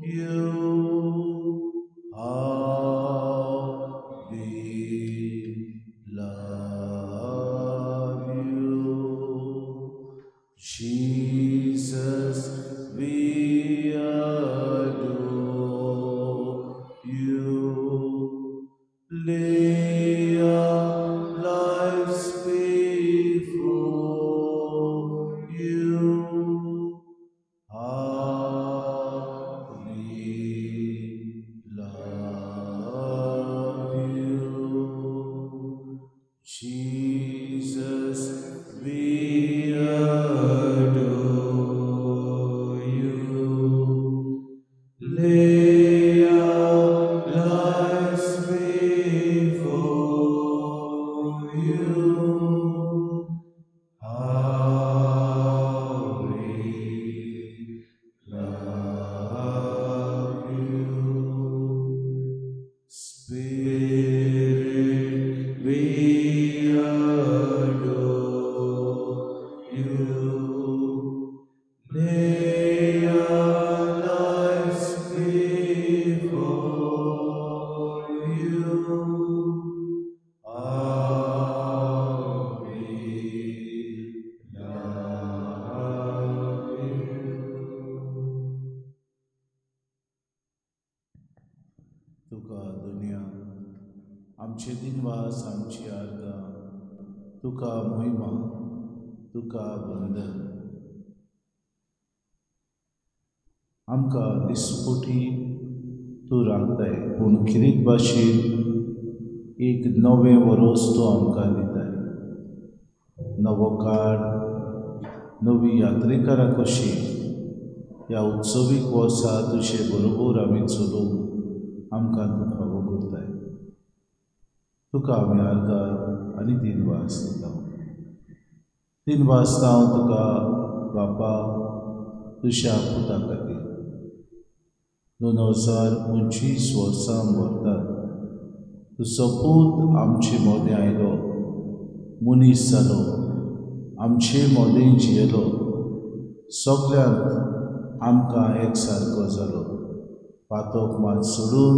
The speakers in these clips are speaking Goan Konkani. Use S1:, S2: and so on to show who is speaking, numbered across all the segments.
S1: you, how we love you. Jesus, we adore you. Lay our lives before you. How we love you. Jesus, we adore you. Lay our lives before you. How we love you. Spirit, we adore you. Lay our lives before you. How we love you. तुका दुनिया आमचे दिनवास, आमची आर्गां, तुका महिमा, तुका वंदन. आमकां दिसपोटी तूं राखताय, पूण खिरीत भाशेन एक नवें वरोस तूं आमकां दिताय. नवो काळ, नवी यात्रेकारां कशी ह्या उत्सवीक वर्सा तुजे बरोबर आमी चलूंक आमकां तूं फावो करताय. तुका आमी आर्गां आनी दिनवास दिता. दिनवास हांव तुका बापा तुज्या पुता खातीर. 2025 वर्सां भरतात तुजो पूत आमचे मदें आयलो, मनीस जालो, आमचे मदें जियेलो, सगल्यांत आमकां एक सारको जालो. पातक मात सोडून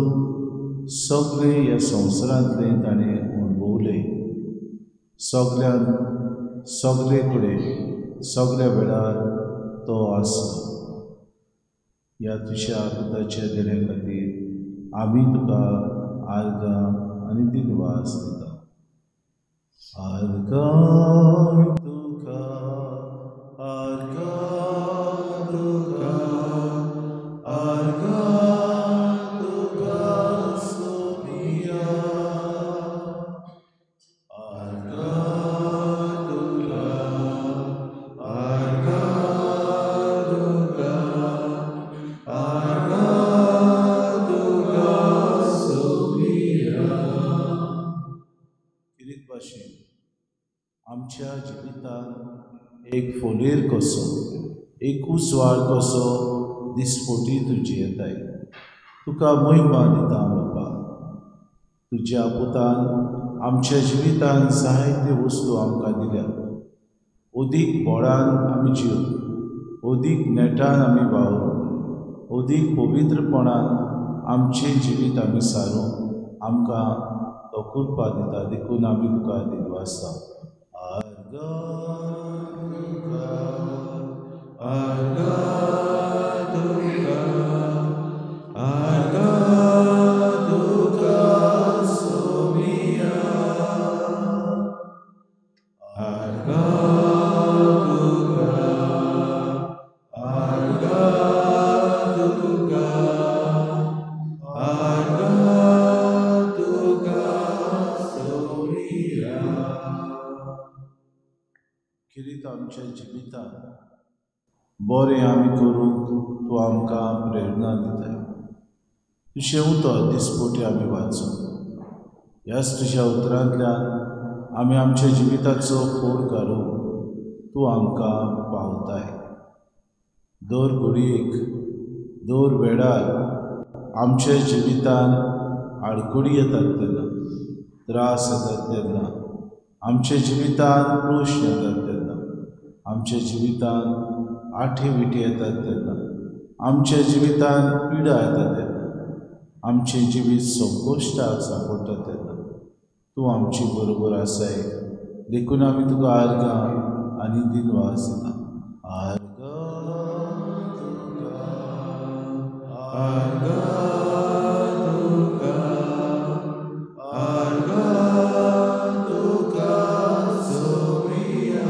S1: सगळें ह्या संवसारांतलें ताणें अणभवलें. सगल्यांत, सगळे कडेन, सगळ्या वेळार तो आसलो. ह्या तुज्या पुताच्या देण्या खातीर आमी तुका आर्गां आनी दिनवास दिता. आर्गां तुका, आर्गां तुका, आर्गां तुका सोनिया. आर्गां तुका, आर्गां तुका, आर्गां तुका सोनिया. किरीत भाशेन आमच्या जिवितांत एक फोलेर कसो, एक उजवाड कसो दिसपोटी तुजी येताय. तुका महिमा दिता बापा. तुज्या पुतान आमच्या जिवितांत जायते वस्तू आमकां दिल्या. अदीक बोळान आमी जिव, अदीक नेटान आमी वावरूं, अदीक पवित्रपणान आमचें जिवीत आमी सारूं आमकां तो कृपा दिता. देखून आमी तुका दिनवासता. आर्गां तुका, आर्गां तुका, आर्गां तुका सोमिया. आर्गां तुका, आर्गां तुका, आर्गां तुका सोमिया. किरीत आमच्या जिवितांत बरें आमी करूंक तूं आमकां प्रेरणा दिताय. तुजें उतर दिसपोटी आमी वाचूं. ह्याच तुज्या उतरांतल्यान आमी आमच्या जिविताचो फोड काडूंक तूं आमकां पावताय. दर घडयेक, दर वेळार आमच्या जिवितांत आडखळी येतात तेन्ना, त्रास येतात तेन्ना, आमच्या जिवितांत प्रश्न येतात तेन्ना, आमच्या जिवितांत आठे विटे येतात तेन्ना, आमच्या जिवितान पिडा येता तेन्ना, आमचें जिवीत संकश्टाक सांपडटा तेन्ना तूं आमचे बरोबर आसाय. देखून आमी तुका आर्गां आनी दिनवास दिता. आर्गां तुका, आर्गां तुका, आर्गां तुका सोमिया,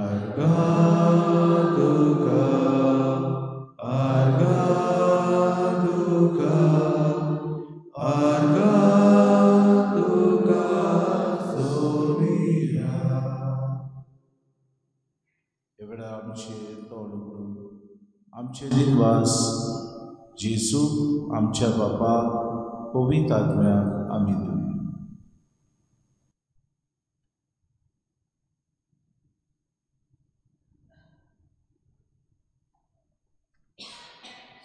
S1: आर्गां तुका, आर्गां तुका, आर्गां तुका सोमिया. ह्या वेळार आमचे तोंड उगडून आमचे दिनवास जेजू आमच्या बापा पवित्र आत्म्याक आमी दिवया.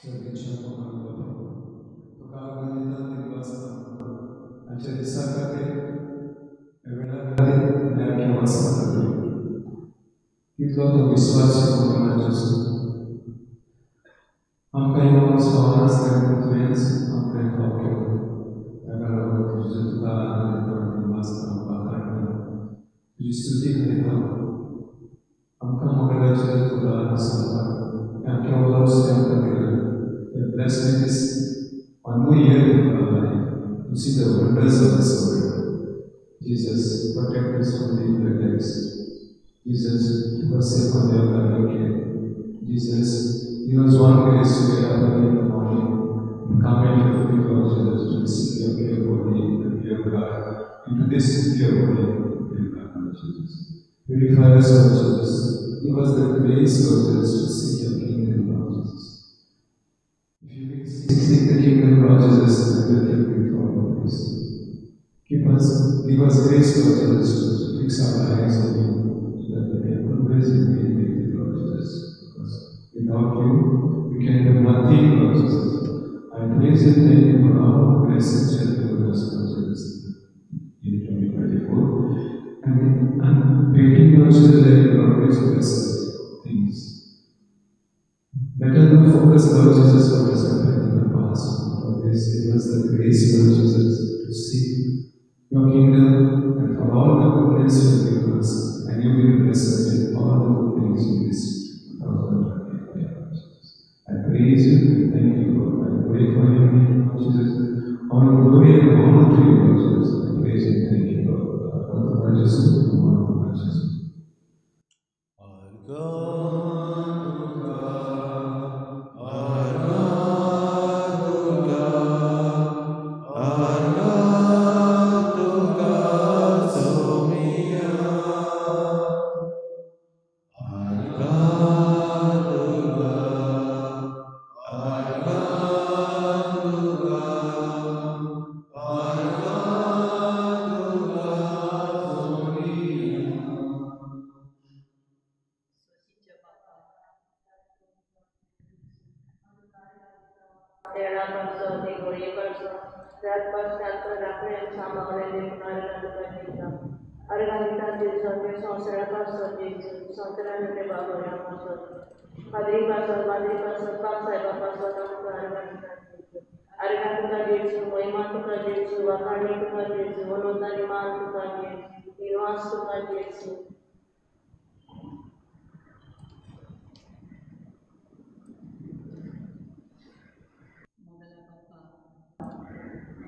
S2: सर्वेच्या मोगान बापा, तुका आर्गां दिता दिनवासता आमच्या दिसा खातीर, ह्या वेळा खातीर आनी आख्या वर्सा खातीर. कितलो तो विस्वास मोगान जेजू, आमकां हें वर्स फावो नासलें पूण तुवेंच आमकां हें फाव केलो. ताका लागून जेजू तुका आर्गां दिता दिनवासता, वाखाणटा, तुजी स्तुती करिता. आमकां मोगान जेजू तुका सांगता आमच्या वर्स आमकां दिलें. Bless me this one more year in our life to see the wonders of this world. Jesus, protect us from the evil attacks. Jesus, keep us safe on your loving care. Jesus, give us one grace to get up early in the morning and come at your feet, Lord Jesus, to receive your pure body and pure blood into this pure body and pure blood, Lord Jesus. Purify us, Lord Jesus. Give us the grace, Lord Jesus, to seek your kingdom, Lord Jesus. If you will seek the kingdom, Lord Jesus, everything will fall in place. Give us grace, Lord Jesus, to fix our eyes on you, so that we may always remain with you, Lord Jesus. Because without you, we can do nothing, Lord Jesus. I praise and thank you for all the blessings you have given us, Lord Jesus, in 2024. And I'm waiting, Lord Jesus, that you will always bless us things. Let us not focus, Lord Jesus, on what has happened in the past. Always give us the grace, Lord Jesus, to seek your kingdom and for all the goodness you have given us, and you will bless us with all the good things in this 2025, Lord Jesus. I praise you and thank you, Lord. I glorify your name, Lord Jesus. All glory and honor to you, Lord Jesus. I praise you and thank you, Lord.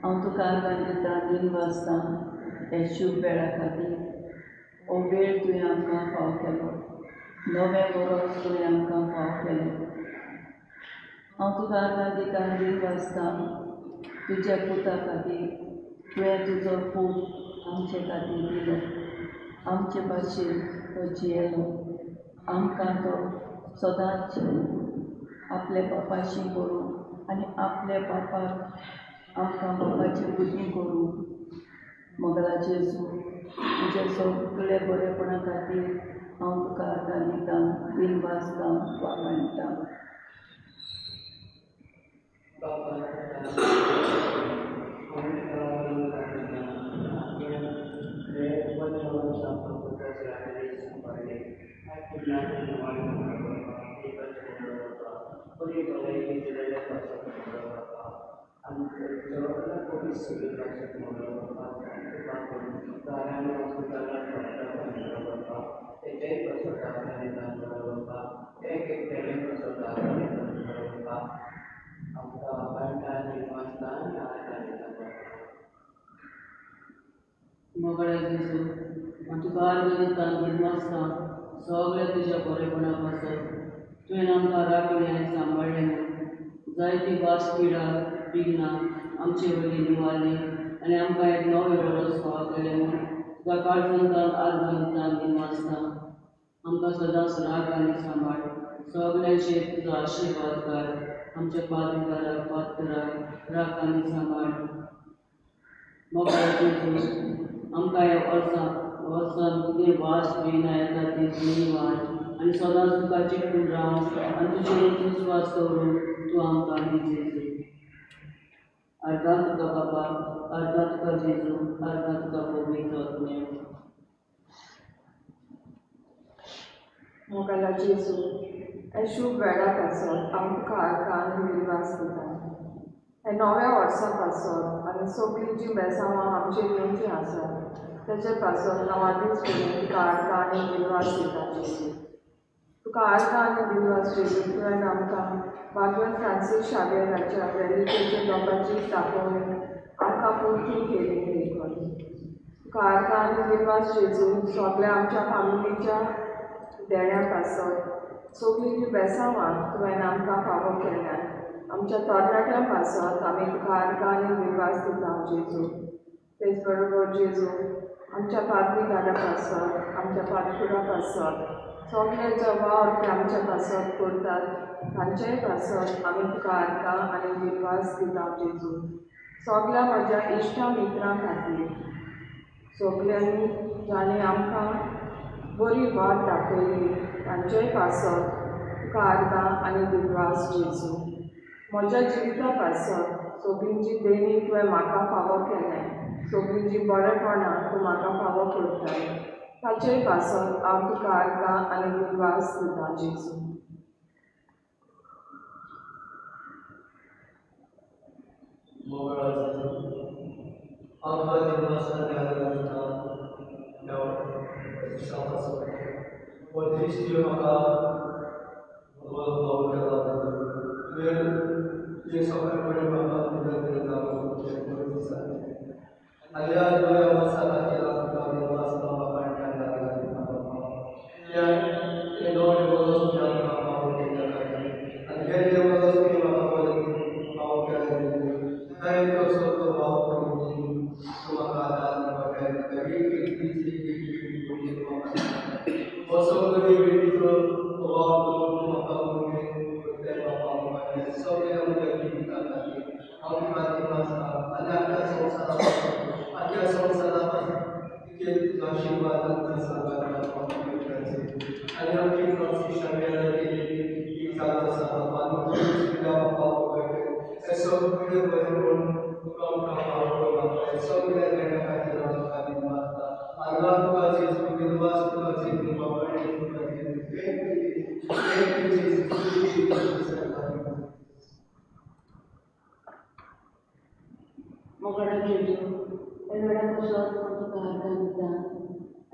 S3: हांव तुका आर्गां दिता दिनवासता हे शूभ वेळा खातीर. हो वेळ तुवें आमकां फाव केलो, नवें वरोस तुवें आमकां फाव केलें. हांव तुका आर्गां दिता दिनवासता तुज्या पुता खातीर. तुवें तुजो पूत आमचे खातीर दिलो, आमचे भाशेन तो जियेलो, आमकां तो सदांच आपल्या बापाशी करूं आनी आपल्या बापाक आमकां बापाची बुद्धी करूं. मोगला जेजू, तुज्या सगळे बरेपणा खातीर हांव तुका आर्गां दिता दिनवासता वाखाणटा.
S4: बरी भलायकी दिलेल्या पासत म्हणलो बापा, आमच्या कोवीड सिवील पासत म्हणलो बापा, घरांनी हॉस्पिटलान डॉक्टर म्हणलो बापा, तेच्याय पासत आर्गां दिता म्हणलो बापा, एक एकट्याले पासत आर्गां दिता म्हणलो बापा, आमकां वाखाणटा दिनवासता आनी आर्गां दिता बापा.
S3: मोगाळ्या जेजू, हांव तुका आर्गां दिता दिनवासता सगळ्या तुज्या बरेपणा पासत. तुवें आमकां राखलें आनी सांबाळ्ळें म्हूण जायती वास पिडा विघ्नां आमचे वयली निवारली आनी आमकां एक नवें वरस फावो केलें म्हूण तुका काळजांतल्यान आर्गां दिता दिनवासता. आमकां सदांच राख आनी सांबाळ. सगळ्यांचेर तुजो आशिर्वाद घाल. आमच्या पादविगाराक पात्राक राख आनी सांबाळ. मोगाळ जेजू, आमकां ह्या वर्सान कितें वास विघ्नां येता ती निवार आनी सदांच तुका चिकटून राव आनी तुजेर विस्वास दवरून तूं आमकां दी जेजू. अर्दां तुका बाबा, अर्दां तुका जेजू, अर्दां तुका पवित्र आत्म्या.
S5: मोगाळ्या जेजू, हे शुभ वेळा पासत हांव तुका आर्गां आनी दिनवास दिता. हे नव्या वर्सा पासत आनी सगळीं जीं बेसांवां आमचेर येवचीं आसात तेचे पासत हांव आदींच फुडें तुका आर्गां आनी दिनवास दिता जेजू. तुका आर्गां आनी दिनवास जेजू, तुवें आमकां बागवत फ्रांसीस शावेराच्या वेलिकेच्या लोकांची दाखोवणी आमकां पुर्ती केली देखून तुका आर्गां आनी दिनवास जेजू. सगळ्या आमच्या फामिलीच्या देण्या पासत सगळीं जीं बेसांवां तुवें आमकां फावो केल्यात आमच्या तरणाट्यां पासत आमी तुका आर्गां आनी दिनवास दिता जेजू. तेच बरोबर जेजू, आमच्या पादविगारा पासत, आमच्या पादकुरा पासत, सगळे जे वावर ते आमच्या पासत करतात तांचेय पासत आमी तुका आर्गां आनी दिनवास दिता जेजू. सगळ्या म्हज्या इश्टा मित्रां खातीर, सगळ्यांनी जांणी आमकां बरी वाट दाखयली तांचेय पासत तुका आर्गां आनी दिनवास जेजू. म्हज्या जिविता पासत सगळीं जी देणी तुवें म्हाका फावो केलें, सगळीं जीं बरेपणां तूं म्हाका फावो करताय ताचेय पासत हांव तुका आर्गां आनी दिनवास दिता जेजू.
S2: मोगाळा जेजू, हांव तुका दिनवासता आनी आर्गां दिता ह्या दिसा पासत. हो दीस तुवें म्हाका फावो केला. तुवें तुजें सगळें बरें म्हाका तुज्या कडेन दाखोवन दिसा आनी ह्या नव्या वर्सा खातीर हांव तुका दिनवासता, वाखाणटा आनी आर्गां दिता बापा. हें नवें वर्स तुवें आमकां फावो केल्ल्या खातीर आनी गेल्लें वर्स तुवें म्हाका बरें फावो केलें ताणें तो सगळो वावर करून तूं म्हाका आदार दिवपाक एक एक दीस एक एक वेळ तूं म्हाका हो सगळो वेळीचो वावर करून तूं म्हाका उमेद करताय बापा. सगळ्या म्हज्या जिविता खातीर हांव तुका दिनवासता आनी आमच्या संवसारा पासून आमच्या संवसारा पासून तुजे तुजो आशिर्वाद आमकां सांगात बापा. आनी आमची फ्रांसीस शावेराची ही चालू आसा बापा, आनी तुजें सुद्दां बापा हे सगळें बरें म्हूण तुका आमकां फावो बापा. हे सगळ्या देण्या खातीर हांव तुका दिनवासता. आर्गां तुका जेजू, दिनवास तुका जेजू, बाबा तुका जेजू. Thank you जेजू.
S3: मोगाळ्या जेजू, ह्या वेळा पासत हांव तुका आर्गां दिता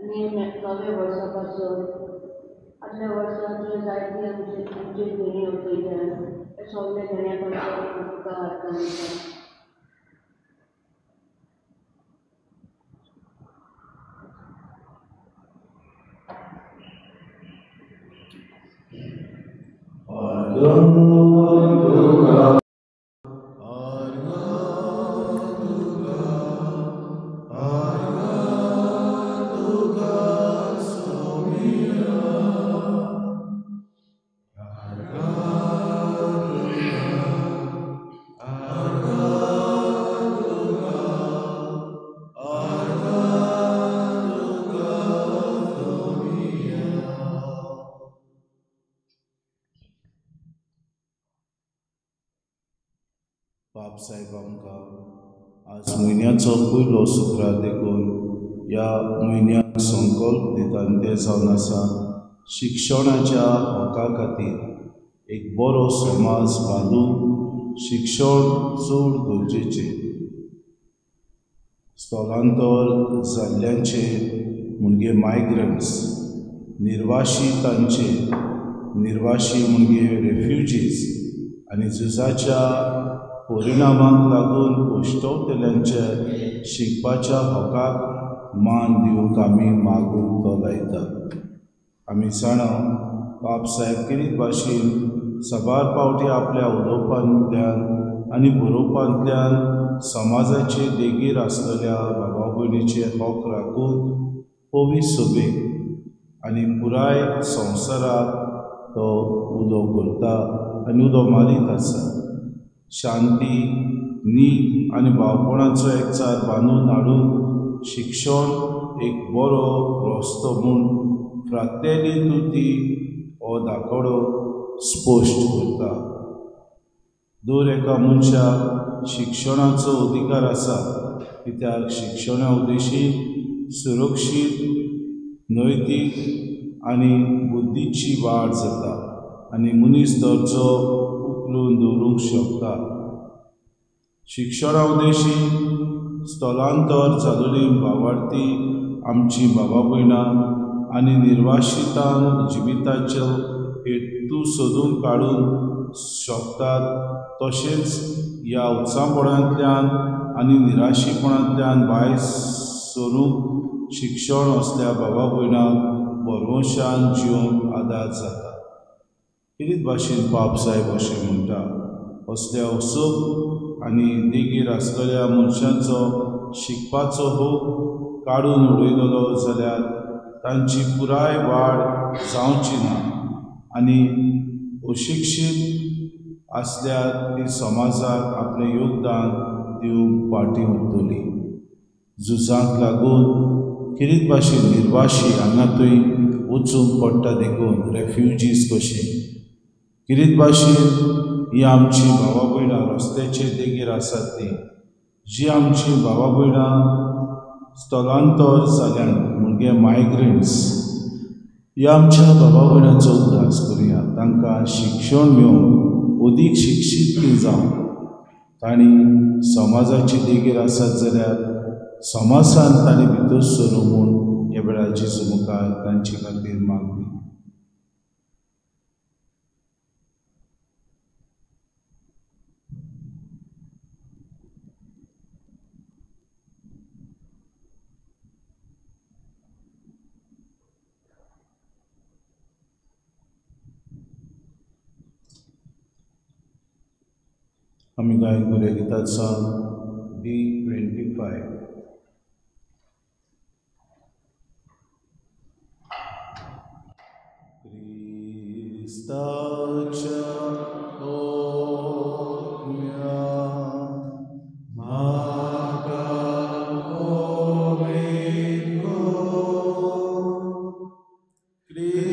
S3: आनी नव्या वर्सा पासत आदल्या वर्सा तुवें जायती आमची देणी उठयल्या त्या सगळ्या देण्या पासत हांव तुका आर्गां दिता.
S1: बाप साहेब आमकां आज म्हयन्याचो पयलो शुक्रार देखून ह्या म्हयन्याक संकल्प दिता आनी तें जावन आसा शिक्षणाच्या हक्का खातीर एक बरो समाज बांदूंक शिक्षण चड गरजेचें। स्थलांतर जाल्ल्यांचे म्हणजे मायग्रंट्स, निर्वाशितांचे, निर्वाशी म्हणजे रेफ्युजीज आनी झुजाच्या परिणामाक लागून कोश्टवतल्यांच्या शिकपाच्या हकाक मान दिवंक आमी मागूंक तो लायतात। आमी जाणा बाब साहेब किरीत भाशेन साबार पावटी आपल्या उलोवपांतल्यान आनी बरोवपांतल्यान समाजाचे देगेर आसलेल्या बाबा भयणीचे हक राखून पवी सोबेक आनी पुराय संवसाराक तो उलो करता आनी उलो मारीत आसा। शांती, नीत आनी भावपणाचो एकचार बांदून हाडूंक शिक्षण एक बरो रस्तो म्हूण फ्रातेली तुती हो दाखोडो स्पश्ट करता। दर एका मनशाक शिक्षणाचो अधिकार आसा, कित्याक शिक्षणा उद्देशीन सुरक्षीत, नैतीक आनी बुद्धीची वाड जाता आनी मनीस दर्जो उखलून दवरूंक शकता। शिक्षणा उद्देशीन स्थलांतर जाल्ली भावार्थी आमची बाबा भयणां आनी निर्वाशितांक जिविताचो हेतू सोदून काडूंक शकतात, तशेंच ह्या उत्साहपणांतल्यान आनी निराशीपणांतल्यान भायर सरूंक शिक्षण असल्या बाबा भयणांक भरवंशान जिवंक आदार जाता। किरीत भाशेन बाब साहेब अशें म्हणटा, असल्या असोक आनी देगेर आसलेल्या मनशांचो शिकपाचो हक काडून उडयलेलो जाल्यार तांची पुराय वाड जावची ना आनी अशिक्षीत आसल्यार ती समाजाक आपलें योगदान दिवंक फाटीं उरतली। झुजांक लागून किरीत भाशेन निर्वाशी हांगा थंय वचूंक पडटा, देखून रेफ्युजीज कशे किरीत भाशेन ही आमची भावा भयणां रस्त्याचे देगेर आसात ती जी आमची भावा भयणां स्थलांतर जाल्यान म्हणजे मायग्रंट्स, ह्या आमच्या बाबा भयणांचो उगडास करुया। तांकां शिक्षण मेळून अदीक शिक्षीत ती जावं, तांणी समाजाचे देगेर आसात जाल्यार समाजान तांणी भितर सरूं म्हूण ह्या वेळार जेजू मुखार तांचे खातीर मागणी। आमी गायन करुया गिताचो D25। क्रिस्ताच्या ओम्या म्हाका ओमेको, क्रिस्ताचे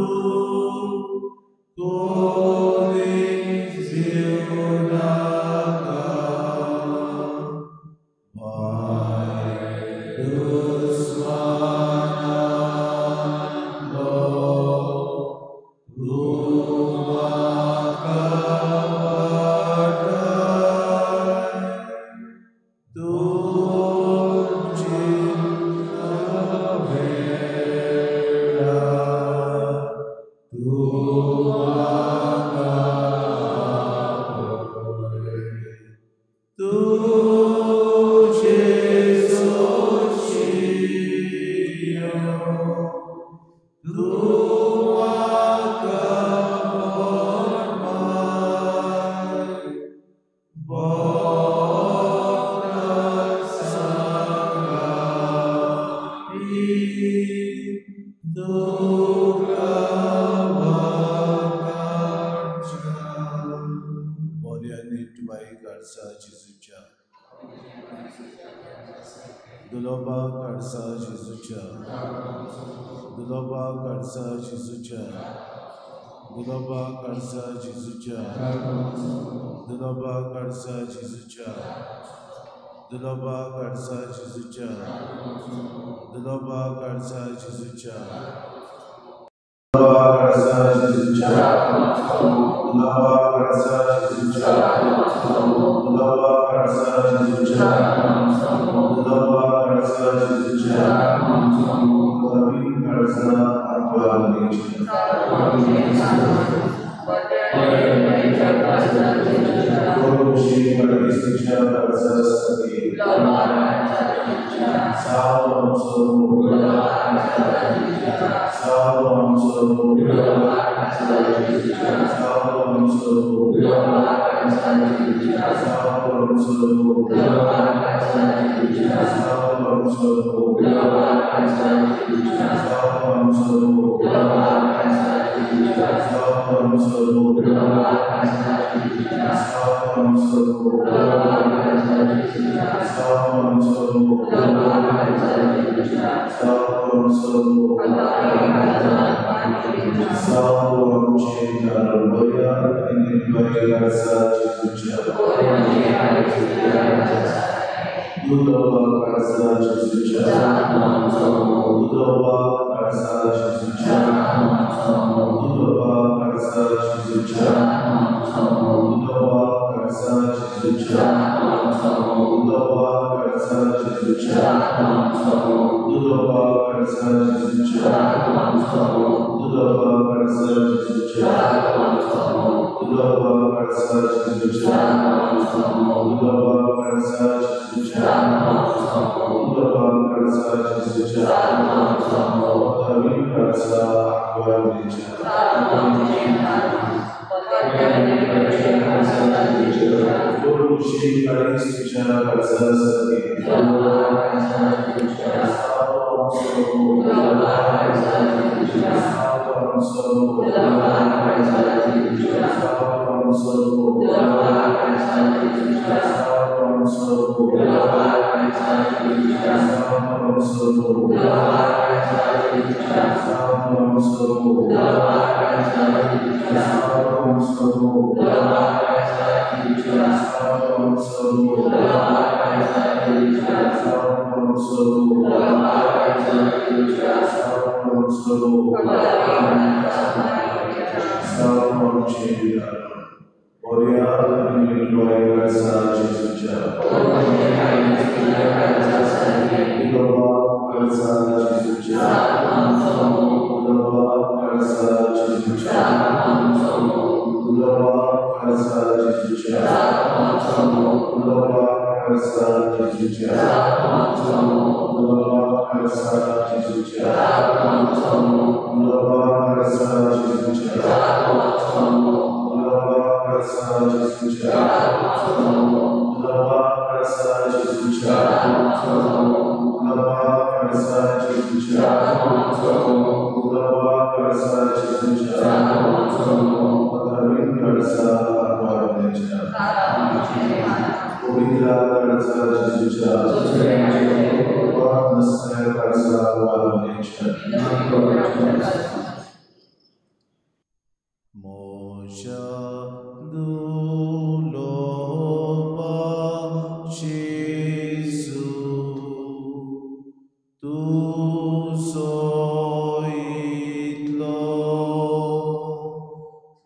S6: Lord.
S1: कोणीच भिवू नाका बाय दुस्मानांलो तूं म्हाका वाटाय तूं चिंता वेळा तूं म्हाका आपय तुझे सोशियो तूं म्हाका फर्माय बोटा सांगाती तुका वाकाडच्या. बऱ्या नीटबाई काडसा जेजूच्या दुलोबा काडसा जेजूच्या दुलोबा काडसा जेजूच्या दुलोबा काडसा जेजूच्या दुलोबा काडसा जेजूच्या दुलोबा काडसा जेजूच्या दुलोबा काडसा जेजूच्या दुलोबा काडसा जेजूच्या दुलोबा काडसा जेजूच्या दुलोबा काडसा जेजूच्या दुलोबा काडसा जेजूच्या नवीन काडसा आत्वानेच्या. कोरुशी कडीसच्या काडसा सगे साव आमचो साव आमचो साव आमचो साव आमचो साव आमचो साव आमचो साव आमचो साव आमचो साव आमचो साव आमचो साव आमचे कारवया आनी निर्भयाचा जेजूच्या दुलोबा काडसा जेजूच्या दुलोबा काडसा जेजूच्या दुलोबा काडसा जेजूच्या दुलोबा काडसा जेजूच्या दुलोबा काडसा जेजूच्या दुलोबा काडसा जेजूच्या दुलोबा काडसा जेजूच्या दुलोबा काडसा जेजूच्या दुलोबा काडसा जेजूच्या दुलोबा काडसा जेजूच्या नवीन काडसा आत्वानेच्या. कोरुशी कडीसच्या काडसा सगे साव आमचो साव आमचो साव आमचो साव आमचो साव आमचो साव आमचो साव आमचो साव आमचो साव आमचो साव आमचो साव आमचे बऱ्या आनी निर्भय काडसा जेजूच्या दुलोबा काडसा जेजूच्या दुलोबा काडसा जेजूच्या दुलोबा काडसा जेजूच्या दुलोबा काडसा जेजूच्या दुलोबा काडसा जेजूच्या दुलोबा काडसा जेजूच्या दुलोबा काडसा जेजूच्या दुलोबा काडसा जेजूच्या दुलोबा काडसा जेजूच्या दुलोबा काडसा जेजूच्या नवीन काडसा आत्वानेच्या पवित्र काडसा जेजूच्या नसल्या काडसा आत्वानेच्या. मोशा दुलोबा जेजू तुजो इतलो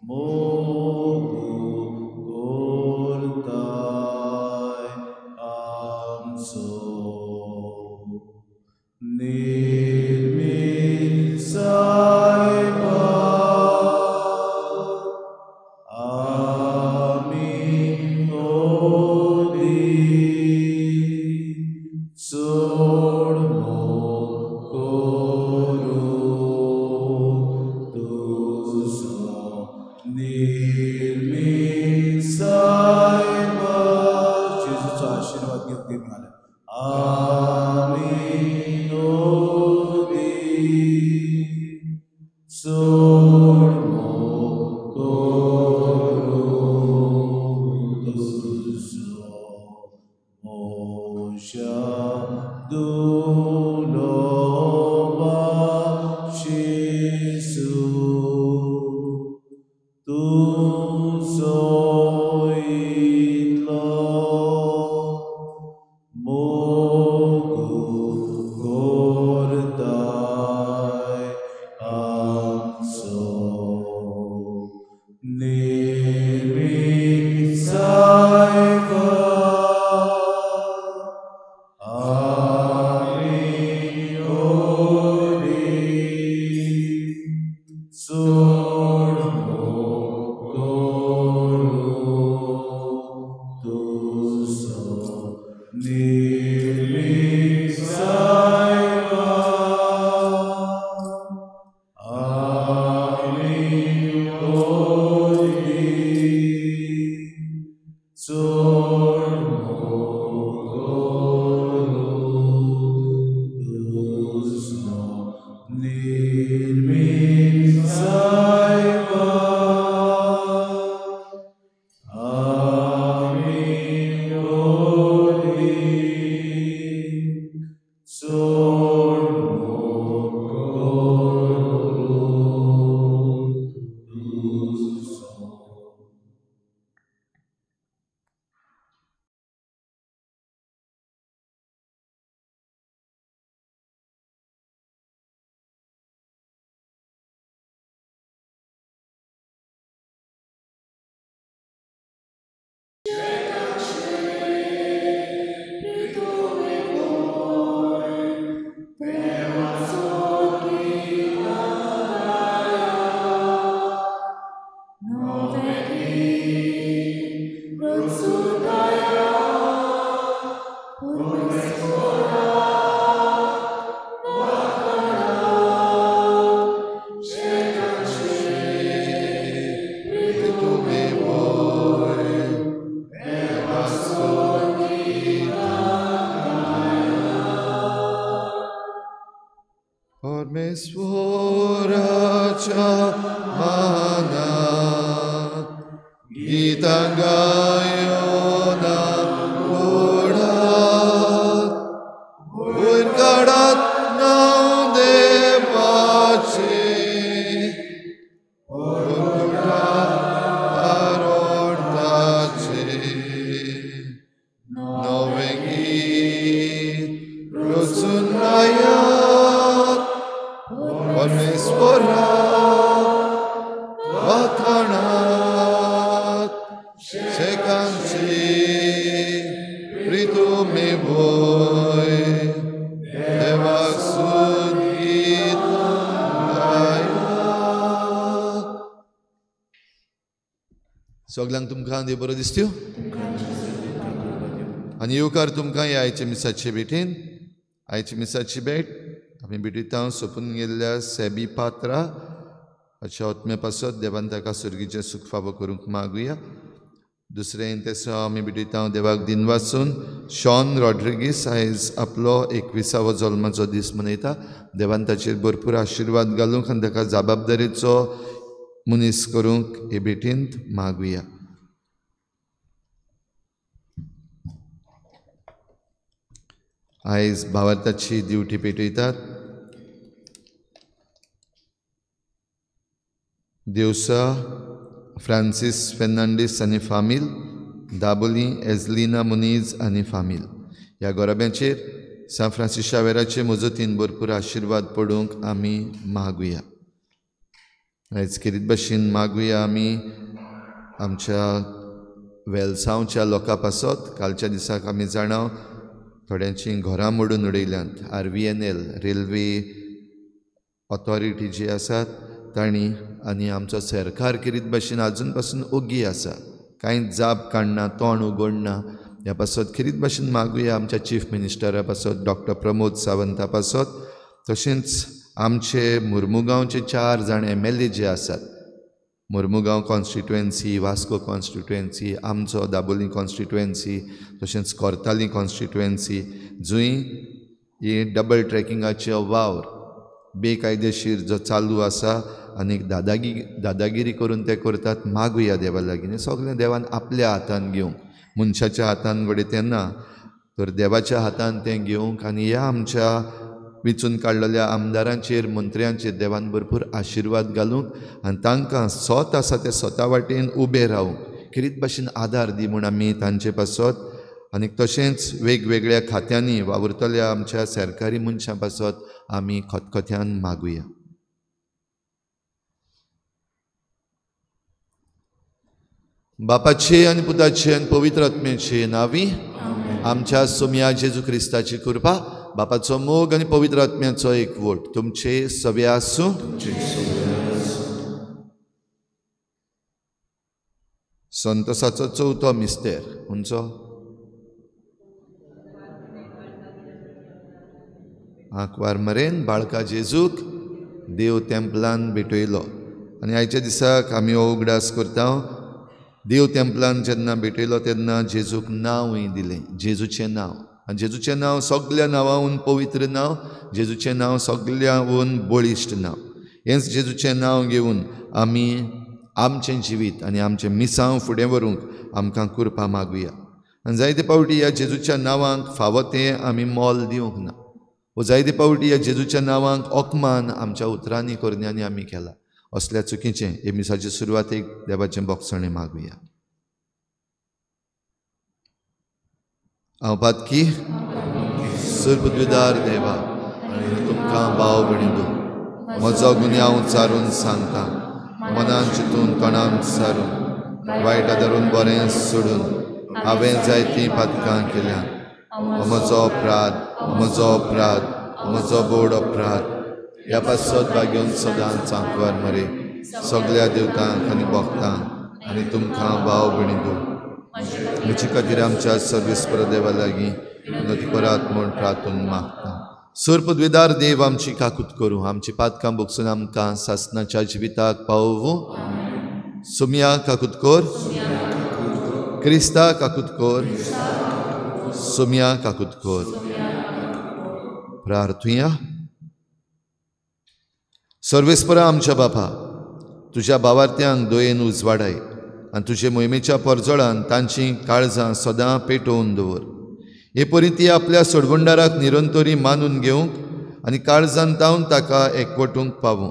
S1: मोगु करताय आमचो निर्मित सायबा आमी ओदी चड मोग करूं तुजो निर्मित सायबा. जेजूचो आशीर्वाद घेवन देव म्हणाले आमी ओदी चड मोग करूं तुजो मोशा दुलोबा जेजू तुजो इतलो मोगु करताय आमचो निर्मित सायबा आमी ओदी चड मोग करूं तुजो निर्मित सायबा आमी ओदी चड मोग करूं तुजो निर्मित सायबा आमी ओदी चड मोग करूं तुजो.
S6: परमेश्वराच्या मानात गीतां गायोना ओढात वयर काडात नांव देवाचें आरोडताचें नवें गीत रचून गायात परमेश्वरा वाखाणात शेकांची प्रितुमी भोय देवाक सुत गीत गायात. सगल्यांक तुमकां देव बरो दिसत्यो आनी येवकार तुमकां ह्या आयच्या मिसाचे भेटेन. आयची मिसाची भेट आमी भेटयता सोंपून गेल्ल्या सेबी पात्रा हाच्या आत्म्या पासत देवान ताका सर्गीचें सूख फावो करूंक मागुया. दुसरें तेसो आमी भेटयता देवाक दिन वाचून शॉन रॉड्रिगीस आयज आपलो 21वो जल्माचो दीस मनयता. देवान ताचेर भरपूर आशिर्वाद घालूंक आनी ताका जबाबदारेचो मनीस करूंक हे भेटींत मागुया. आयज भावार्थाची दिवटी पेटयतात. देवसा फ्रांसीस फेर्नांडीस आनी फामील, दाबोली एजलिना मुनीज आनी फामील ह्या गोराब्यांचेर सांत फ्रांसीस शावेराचे मजतीन भरपूर आशिर्वाद पडूंक आमी मागुया. आयज खेरीत भाशेन मागुया आमी आमच्या वेलसांवच्या लोकां पासत. कालच्या दिसाक आमी जाणा थोड्यांची घरां मोडून उडयल्यांत. RVNL railway authority जी आसात तांणी आनी आमचो सरकार खेरीत भाशेन आजून पासून ओगी आसा, कांय जाप काडना, तोंड उगडना. ह्या पासत खेरीत भाशेन मागुया आमच्या चीफ मिनिस्टरा पासत, डॉक्टर प्रमोद सावंता पासत, तशेंच आमचे मुर्मुगांवचे 4 जाण MLA जे आसात, मुर्मुगांव कॉन्स्टिट्युएन्सी, वास्को कॉन्स्टिट्युएन्सी, आमचो दाबोली कॉन्स्टिट्युएन्सी, तशेंच कोर्ताली कॉन्स्टिट्युएन्सी, जंय ही डबल ट्रॅकिंगाचे वावर बेकायदेशीर जो चालू आसा आनी दादागिरी करून ते करतात. मागुया देवा लागीं सगळें देवान आपल्या हातान घेवंक, मनशाच्या हातान घडये तें ना तर देवाच्या हातान तें घेवंक आनी ह्या आमच्या विचून काडलेल्या आमदारांचेर, मंत्र्यांचेर देवान भरपूर आशिर्वाद घालूंक आनी तांकां स्वता आसा ते स्वता वाटेन उबे रावूंक खेरीत भाशेन आदार दी म्हूण आमी तांचे पासत आनी तशेंच वेगवेगळ्या खात्यांनी वावुरतल्या आमच्या सरकारी मनशां पासत आमी खतखत्यान मागुया. बापाचे आनी पुताचे आनी पवित्र आत्म्याचे नांवी आमच्या सोमया जेजू क्रिस्ताची कृपा, बापाचो मोग आनी पवित्र आत्म्याचो एकवट तुमचे सगळे आसूं. संतोसाचो चवथो मिस्तेर खंयचो? आंकवार मरेन बाळका जेजूक देव तेंपलान भेटयलो आनी आयच्या दिसाक आमी हो उगडास करता. देव तेंपलान जेन्ना भेटयलो तेन्ना जेजूक नांवूय दिलें, जेजूचें नांव. आनी जेजूचें नांव सगल्या नांवांहून पवित्र नांव, जेजूचें नांव सगल्यांहून बळिश्ट नांव. हेंच जेजूचें नांव घेवन आमी आमचें जिवीत आनी आमचें मिसांव फुडें व्हरूंक आमकां कृपा मागुया. आनी जायते फावटी ह्या जेजूच्या नांवांक फावो तें आमी मोल दिवंक ना, वो जायते फावटी ह्या जेजूच्या नांवांक अपमान आमच्या उतरांनी करण्यांनी आमी केला. असल्या चुकीचें हे मिसाचे सुरवातेक देवाचें बोगसणें मागुया. हांव पातकी सुरबुद्विदार देवा आनी तुमकां भाव भयणींनो म्हजो गुन्यांव उच्चारून सांगता, मनान चिंतून तोंडान सारून वायट धरून बरें सोडून हांवें जायतीं पातकां केल्यात. म्हजो अपराध, म्हजो अपराध, म्हजो बोड अपराध. ह्या पासत भाग्योन सदांच आंकवार मरे सगल्या देवतांक आनी भक्तांक आनी तुमकां भाव भयणींनो म्हजे खातीर आमच्या सर्वेस्पर देवा लागीं विनती करात म्हूण प्रार्थून मागता. सुरपदवेदार देव आमची काकूत करूं, आमची पातकां भोगसून आमकां सासनाच्या जिविताक पावोवं. सुमया काकूत कर, क्रिस्ता काकूत कर, सुमया काकूत कर. प्रार्थुया. सर्वेस्परा आमच्या बापा, तुज्या भावार्थ्यांक दयेन उजवाडाय आनी तुजे मोहिमेच्या परजळान तांची काळजां सदां पेटोवन दवर. हे परी ती आपल्या सोडवणदाराक निरंतरी मानून घेवंक आनी काळजान तावन ताका एकवटूंक पावूं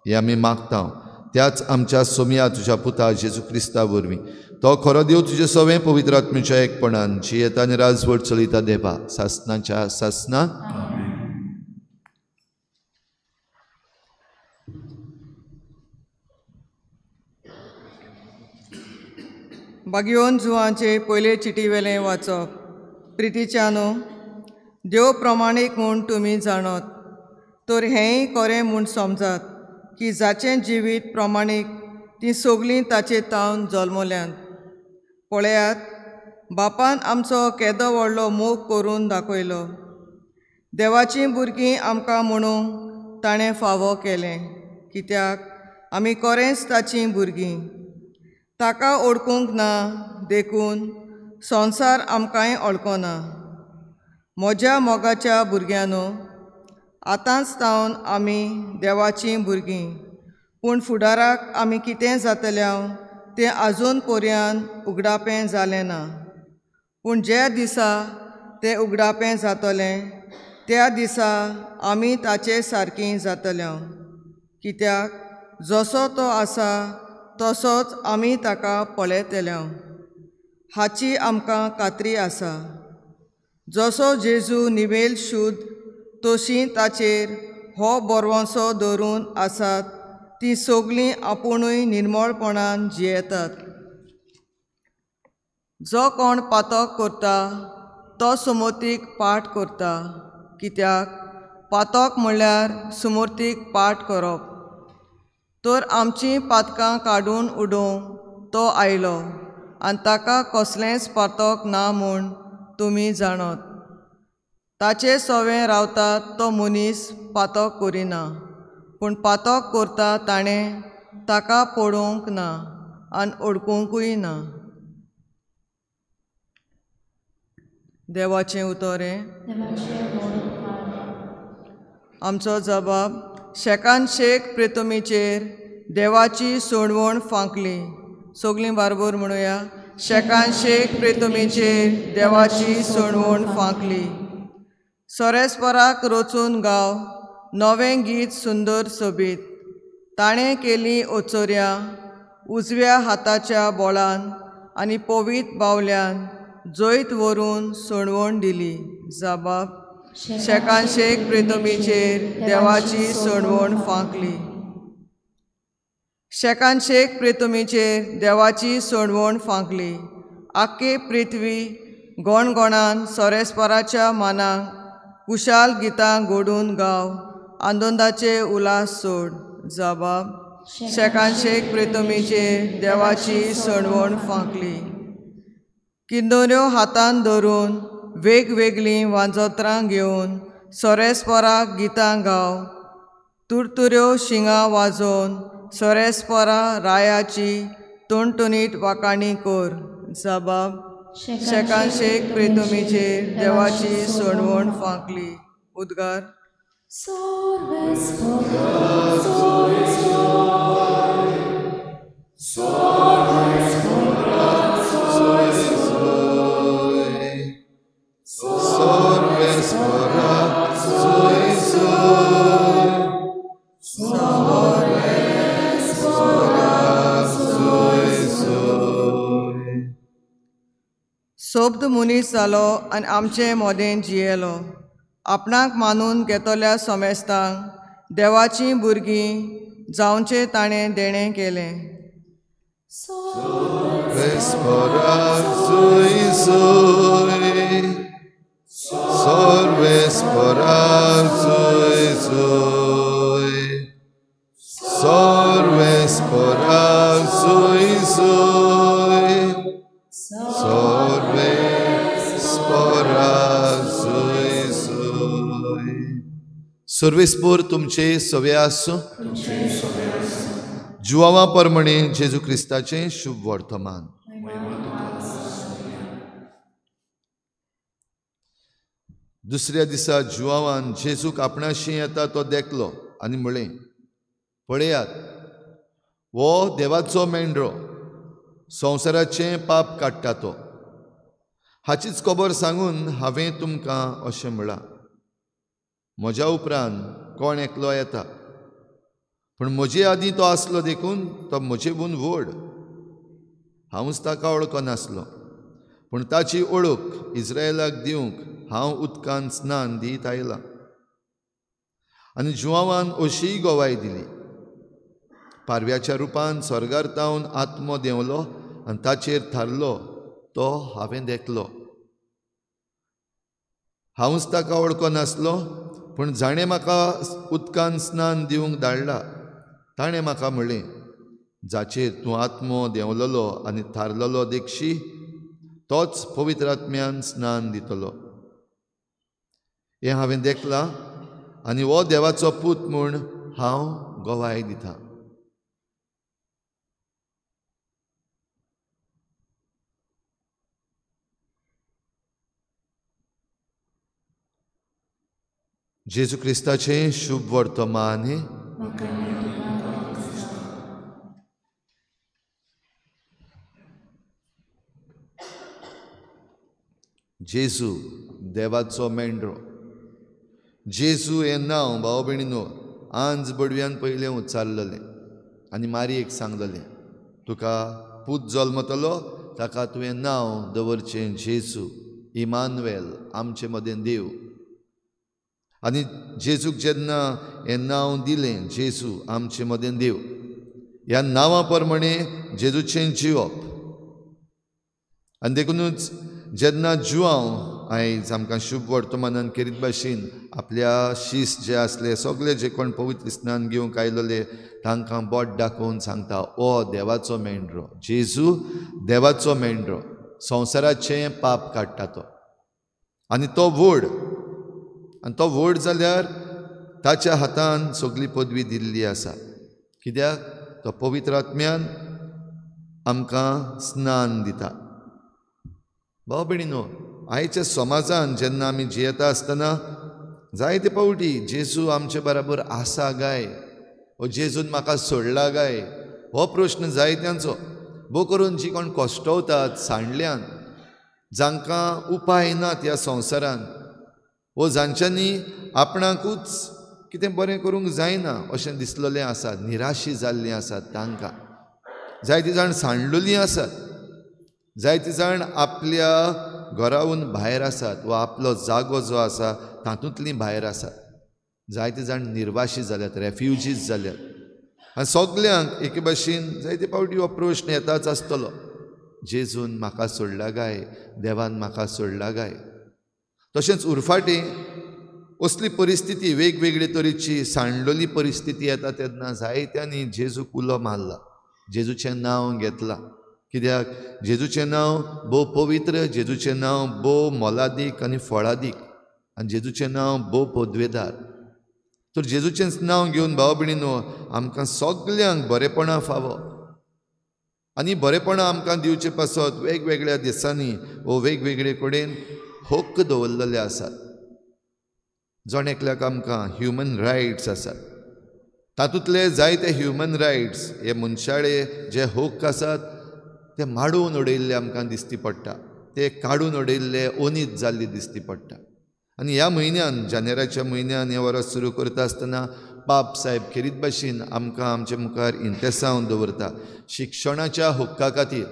S6: हें आमी मागता त्याच आमच्या सोमया तुज्या पुता जेजू क्रिस्ता वरवीं. तो खरो देव तुजे सवें पवित्र आत्म्याच्या एकपणान जियेता आनी राजवट चलयता देवा सासनाच्या सासना.
S5: बागयोन जुवांचे पयले चिटी वेलें वाचप. प्रितीच्यानो, देव प्रमाणीक म्हूण तुमी जाणत तर हेंय खरें म्हूण समजात की जाचें जिवीत प्रमाणीक तीं सगळीं ताचे तावन जल्मल्यांत. पळयात, बापान आमचो केदो व्हडलो मोग करून दाखयलो. देवाचीं भुरगीं आमकां म्हणून ताणें फावो केलें, कित्याक आमी खरेंच ताचीं भुरगीं. ताका ओळखूंक ना देखून संवसार आमकांय ओळखना. म्हज्या मोगाच्या भुरग्यांनो, आतांच तावन आमी देवाचीं भुरगीं, पूण फुडाराक आमी कितें जातले तें आजून पर्यंत उगडापें जालें ना. पूण ज्या दिसा तें उगडापें जातलें त्या दिसा आमी ताचे सारकीं जातले, कित्याक जसो तो आसा तसोच आमी ताका पळयतले हाची आमकां खात्री आसा। जसो जेजू निवेल शुद्ध तशी ताचेर हो बरवंसो धरून आसात ती सगळीं आपुणूय निर्मळपणान जियेतात। जो कोण पातक करता तो सुमूर्तीक पाठ करता, कित्याक पातक म्हणल्यार सुमूर्तीक पाठ करप। तर आमचीं पातकां काडून उडोवंक तो आयलो आनी ताका कसलेंच पातक ना म्हूण तुमी जाणत। ताचे सवें रावता तो मनीस पातक करिना, पूण पातक करता ताणें ताका पळोवंक ना आनी ओळखुंकूय ना। देवाचें उतर हें। आमचो जबाब शेकान शेक प्रितमीचेर देवाची सोडवण फांकली। सगळीं बारबोर म्हणुया, शेकान शेक प्रितमीचेर देवाची सोडवण फांकली। सोरेस्पराक रचून गाव नवें गीत सुंदर सोबीत, ताणें केली ओचोऱ्या उजव्या हाताच्या बोळान आनी पवीत बावल्यान जैत व्हरून सोडवण दिली। जबाब शेकान शेक प्रितमीचेर देवाची सोडवण फांकली। शेकान शेक प्रितमीचेर देवाची सोडवण फांकली। आख्खे पृथ्वी गणगणान सोरेस्पराच्या मानाक कुशाल गितां घडून गाव आनंदाचे उल्हास सोड। जबाब शेकान शेक प्रितमीचेर देवाची सोडवण फांकली। किंदोऱ्यो हातान धरून वेगवेगळीं वाजोत्रां घेवन सोरेस्पराक गितां गाव, तुरतुऱ्यो शिंगां वाजोवन सोरेस्परा रायाची टणटणीत वाखाणी कर। जबाब शेकान शेक प्रितमीचेर देवाची सोडवण फांकली। उद्गार सोब्द मनीस जालो आनी आमचे मोदें जियेलो। आपणाक मानून घेतल्या समेस्तांक देवाचीं भुरगीं जावचें ताणें देणें केलें।
S6: सर्वेस्पोर तुमचे सवे आसूं। जुवावा परमणे जेजू क्रिस्ताचें शुभ वर्तमान। दुसऱ्या दिसा जुवावान जेजूक आपणाशी येता तो देखलो आनी म्हळें, पळयात, हो देवाचो मेंढरो, संवसाराचें पाप काडटा तो। हाचीच खबर सांगून हांवें तुमकां अशें म्हळां, म्हज्या उपरांत कोण एकलो येता, पूण म्हजे आदीं तो आसलो देखून तो म्हजे बून व्हड। हांवूच ताका वळखनासलो, पूण ताची वळख इस्रायलाक दिवंक हांव उदकान स्नान दीत आयलां। आनी जुवावान अशीय गवाय दिली, पारव्याच्या रुपान स्वर्गार तावन आत्मो देंवलो आनी ताचेर थारलो तो हांवें देखलो। हांवूच ताका वळखनासलो, पूण जाणें म्हाका उदकान स्नान दिवंक धाडला ताणें म्हाका म्हणलें, जाचेर तूं आत्मो देंवलेलो आनी थारलेलो देखशी तोच पवित्र आत्म्यान स्नान दितलो। हें हांवें देखलां आनी हो देवाचो पूत म्हूण हांव गवाय दितां। जेजू क्रिस्ताचें शुभ वर्तमान। जेजू देवाचो मेंढरो। जेजू हें नांव भाव भयणीनो आंज बडव्यान पयलें उच्चारलेलें आनी मारयेक सांगलेलें, तुका पूत जल्मतलो, ताका तुवें नांव दवरचें जेजू, इमानुएल, आमचे मदें देव. आनी जेजूक जेन्ना हें नांव दिलें, जेजू आमचे मदें देव, ह्या नांवा प्रमाणे जेजूचें जिवप. आनी देखुनूच जेन्ना जुआंव आयज आमकां शुभ वर्तमानान खेरीत भाशेन आपल्या शीस जे आसले सगळे जे कोण पवित्र स्नान घेवंक आयलोले तांकां बोट दाखोवन सांगता, ओ देवाचो मेंढरो, जेजू देवाचो मेंढरो, संवसाराचें पाप काडटा तो. आनी तो व्हड, आनी तो व्हड जाल्यार ताच्या हातान सगळी पदवी दिल्ली आसा. कित्याक? तो पवित्र आत्म्यान आमकां स्नान दिता. भाव भयणीनो, आयच्या समाजान जेन्ना आमी जियेता आसतना जायते फावटी जेजू आमचे बराबर आसा काय, ओ जेजून म्हाका सोडला काय, हो प्रश्न जायत्यांचो. भोव करून जी कोण कश्टवतात सांडल्यान, जांकां उपाय नात ह्या संवसारान, वो जांच्यांनी आपणाकूच कितें बरें करूंक जायना अशें दिसलेलें आसा, निराशी जाल्लीं आसात तांकां. जायतीं जाण सांडलेलीं आसात, जायतीं जाण आपल्या घरावून भायर आसात वा आपलो जागो जो आसा तातूंतलीं भायर आसात. जायते जाण निर्वाशी जाल्यात, रेफ्युजीज जाल्यात. आनी सगल्यांक एके भाशेन जायते फावटी हो प्रश्न येताच आसतलो, जेजून म्हाका सोडला काय, देवान म्हाका सोडला काय. तशेंच उरफाटें असली परिस्थिती, वेगवेगळे तरेची सांडलेली परिस्थिती येता तेन्ना जायत्यांनी जेजूक उलो मारला, जेजूचें नांव घेतलां. कित्याक? जेजूचें नांव भोव पवित्र, जेजूचें नांव भोव मोलादीक आनी फळादीक, आनी जेजूचें नांव भोव पदवेदार. तर जेजूचेंच नांव घेवन भाव भयणीनो आमकां सगल्यांक बरेपणां फावो. आनी बरेपणां आमकां दिवचे पासत वेगवेगळ्या देशांनी वो वेगवेगळे कडेन हक्क दवरलेले आसात. जण एकल्याक आमकां ह्युमन रायट्स आसात. तातूंतले जायते ह्युमन रायट्स हे मनशाळे जे हक्क आसात ते माडोवन उडयल्ले आमकां दिसती पडटा, ते काडून उडयल्ले, ओनीत जाल्ले दिसती पडटा. आनी ह्या म्हयन्यान, जानेराच्या म्हयन्यान हें वर्स सुरू करता आसतना पाप साहेब खेरीत भाशेन आमकां आमचे मुखार इंतेसांव दवरता शिक्षणाच्या हक्का खातीर.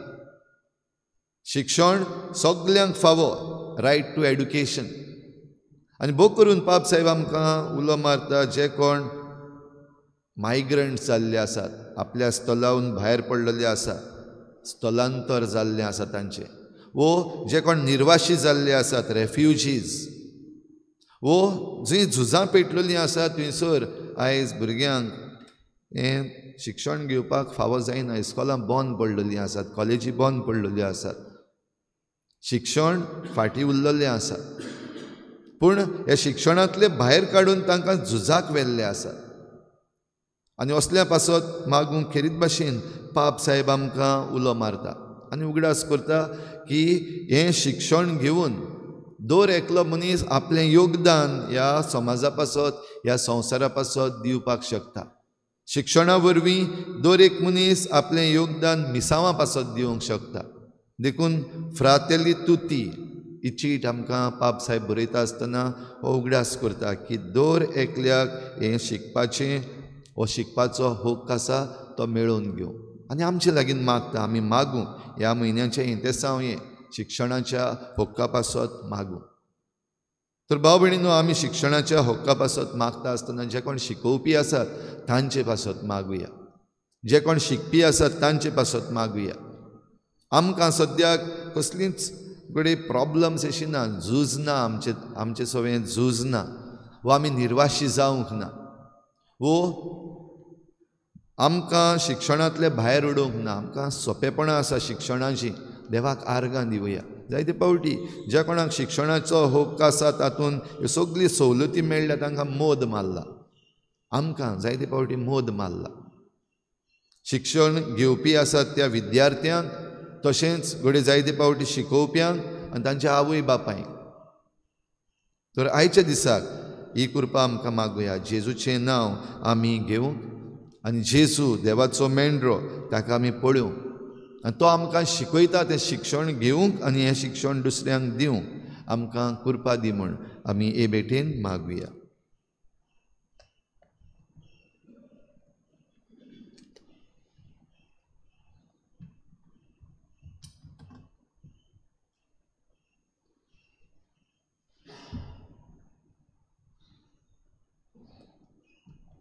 S6: शिक्षण सगल्यांक फावो, रायट टू एड्युकेशन. आनी भोव करून पाप साहेब आमकां उलो मारता, जे कोण मायग्रंट जाल्ले आसात, आपल्या स्थलावून भायर पडलेले आसा, स्थलांतर जाल्लें आसा तांचें, वो जे कोण निर्वाशी जाल्ले आसात, रेफ्युजीज, वो जंय झुजां पेटलेलीं आसा थंयसर आयज भुरग्यांक हें शिक्षण घेवपाक फावो जायना. इस्कॉलां बंद पडलेलीं आसात, कॉलेजी बंद पडलेल्यो आसात, शिक्षण फाटीं उरलेलें आसा. पूण ह्या शिक्षणांतले भायर काडून तांकां झुजाक व्हेल्ले आसात. आनी असल्या पासत मागूंक खेरीत भाशेन पाप साहेब आमकां उलो मारता आनी उगडास करता की हें शिक्षण घेवन दर एकलो मनीस आपलें योगदान ह्या समाजा पासत, ह्या संवसारा पासत दिवपाक शकता. शिक्षणा वरवीं दर एक मनीस आपलें योगदान मिसांवा पासत दिवंक शकता. देखून फ्रातेली तुती ही चीट आमकां पाप साहेब बरयता आसतना हो उगडास करता की दर एकल्याक हें शिकपाचें, हो शिकपाचो हक्क आसा तो मेळोवन घेवं. आनी आमचे लागीं मागता, आमी मागूं ह्या म्हयन्याचें इंतेसांव हें शिक्षणाच्या हक्का पासत मागूं. तर भाव भयणीनो, आमी शिक्षणाच्या हक्का पासत मागता आसतना जे कोण शिकोवपी आसात तांचे पासत मागुया, जे कोण शिकपी आसात तांचे पासत मागुया. आमकां सद्याक कसलीच घडये प्रॉब्लम्स अशी ना, झूज ना, आमचे आमचे सवें झूज ना, वो आमी निर्वाशी जावंक ना, वो आमकां शिक्षणांतले भायर उडोवंक ना. आमकां सोंपेपणां आसा शिक्षणाची, देवाक आर्गां दिवया. जायते फावटी ज्या कोणाक शिक्षणाचो हक्क आसा तातूंत ह्यो सगळ्यो सवलती मेळ्ळ्या तांकां मोद मारला, आमकां जायते फावटी मोद मारला. शिक्षण घेवपी आसात त्या विद्यार्थ्यांक, तशेंच घडये जायते फावटी शिकोवप्यांक आनी तांच्या आवय बापायक. तर आयच्या दिसाक ही कृपा आमकां मागुया, जेजूचें नांव आमी घेवंक आनी जेजू देवाचो मेंढरो ताका आमी पळोवंक आनी तो आमकां शिकयता तें शिक्षण घेवंक आनी हें शिक्षण दुसऱ्यांक दिवंक आमकां कृपा दी म्हूण आमी हे भेटेन मागुया.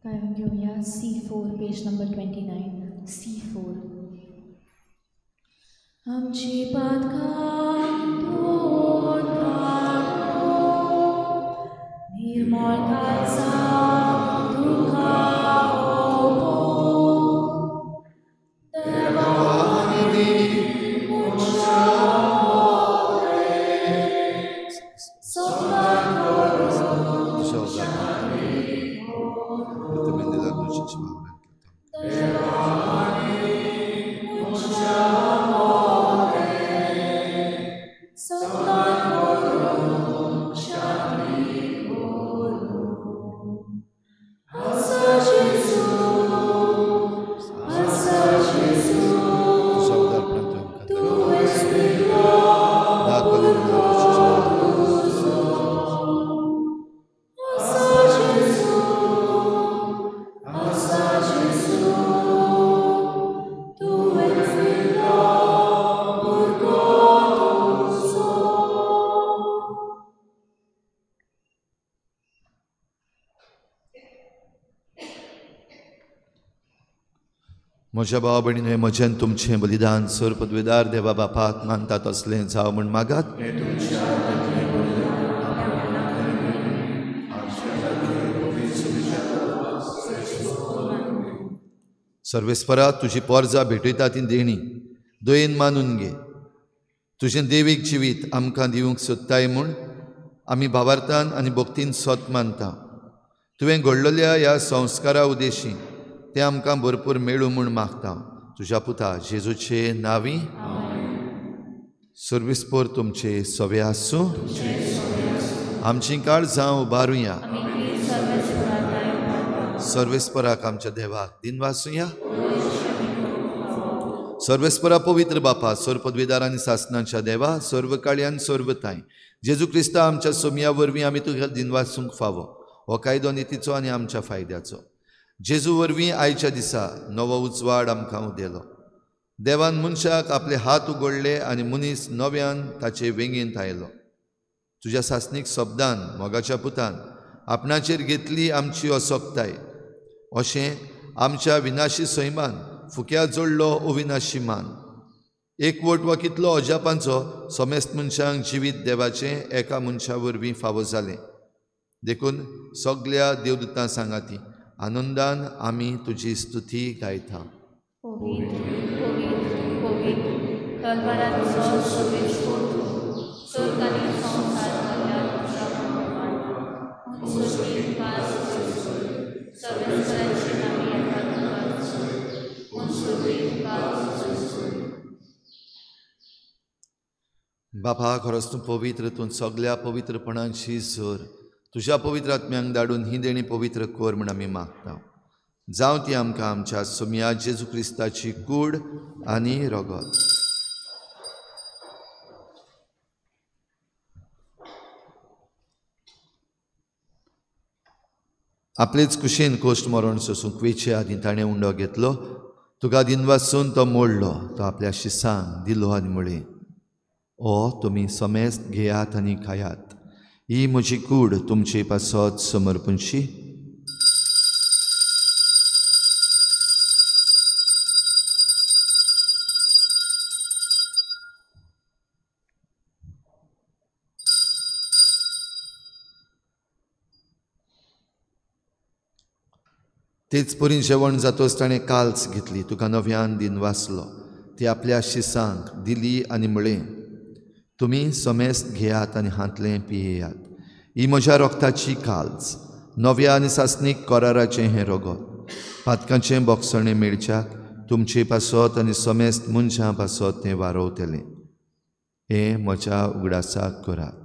S7: गायन घेवया C4 page number 29 C4. आमची पातकां धुवन काडून निर्मळ काळजां तुका ओंपून देवा मनशा सपनां करून
S6: म्हज्या भावा भयणीन हें म्हजें तुमचें बलिदान सर पदवेदार देवा बापाक मानता तसलें जावं म्हूण मागात. सर्वेस्परा तुजी पोरजा भेटयता ती देणी दयेन मानून घे. तुजें देवीक जिवीत आमकां दिवंक सोदताय म्हूण आमी भावार्थान आनी भक्तीन सोत मानता. तुवें घडलेल्या ह्या संस्कारा उद्देशी तें आमकां भरपूर मेळूं म्हूण मागता. तुज्या पुता जेजूचे नांवी. सर्वेस्पर तुमचे सवे आसूं. आमचीं काळजां उबारुया. सर्वेस्पराक आमच्या देवाक दिनवासुया. सर्वेस्परा पवित्र बापा सर्व पदवेदार आनी सासनाच्या देवा सर्व काळयान सर्वताय जेजू क्रिस्ता आमच्या सोमया वरवीं आमी तुका दिनवासूंक फावो. हो कायदो नितीचो आनी आमच्या फायद्याचो. जेजू वरवीं आयच्या दिसा नवो उजवाड आमकां उदेलो. देवान मनशाक आपले हात उगडले आनी मनीस नव्यान ताचे वेंगेंत आयलो. तुज्या सासणीक शब्दान मोगाच्या पुतान आपणाचेर घेतली आमची असक्ताय. अशें आमच्या विनाशी सैमान फुक्या जोडलो अविनाशी मान. एकवट वा कितलो अजापांचो समेस्त मनशांक जिवीत देवाचें एका मनशा वरवीं फावो जालें. देखून सगल्या देवदूतां सांगाती आनंदान आमी तुजी स्तुती गायता. बापा खरोच तूं पवित्र, तूं सगल्या पवित्रपणाची सर. तुज्या पवित्र आत्म्यांक धाडून ही देणी पवित्र कर म्हूण आमी मागता. जावं ती आमकां आमच्या सोमया जेजू क्रिस्ताची कूड आनी रगत. आपलेच कुशीन कोश्ट मरण सोसूंक वेचे आदीं ताणें उंडो घेतलो. तुका दिनवासून तो मोडलो. तो आपल्या शिसांक दिलो आनी म्हळें, ओ तुमी समेस्त घेयात आनी खायात. ही म्हजी कूड तुमचे पासत समर्पणशी. तेच परीन जेवण जातोच ताणें काल्स घेतली. तुका नव्यान दिनवासलो. ती आपल्या शिसांक दिली आनी म्हळें, तुमी समेस्त घेयात आनी हांतलें पियेयात. ही म्हज्या रोगताची काल्स, नव्या आनी सासणीक कराराचें हें रगत. पातकांचें बोगसणें मेळच्याक तुमचे पासत आनी समेस्त मनशां पासत तें वारोवतलें. हें म्हज्या उगडासाक करात.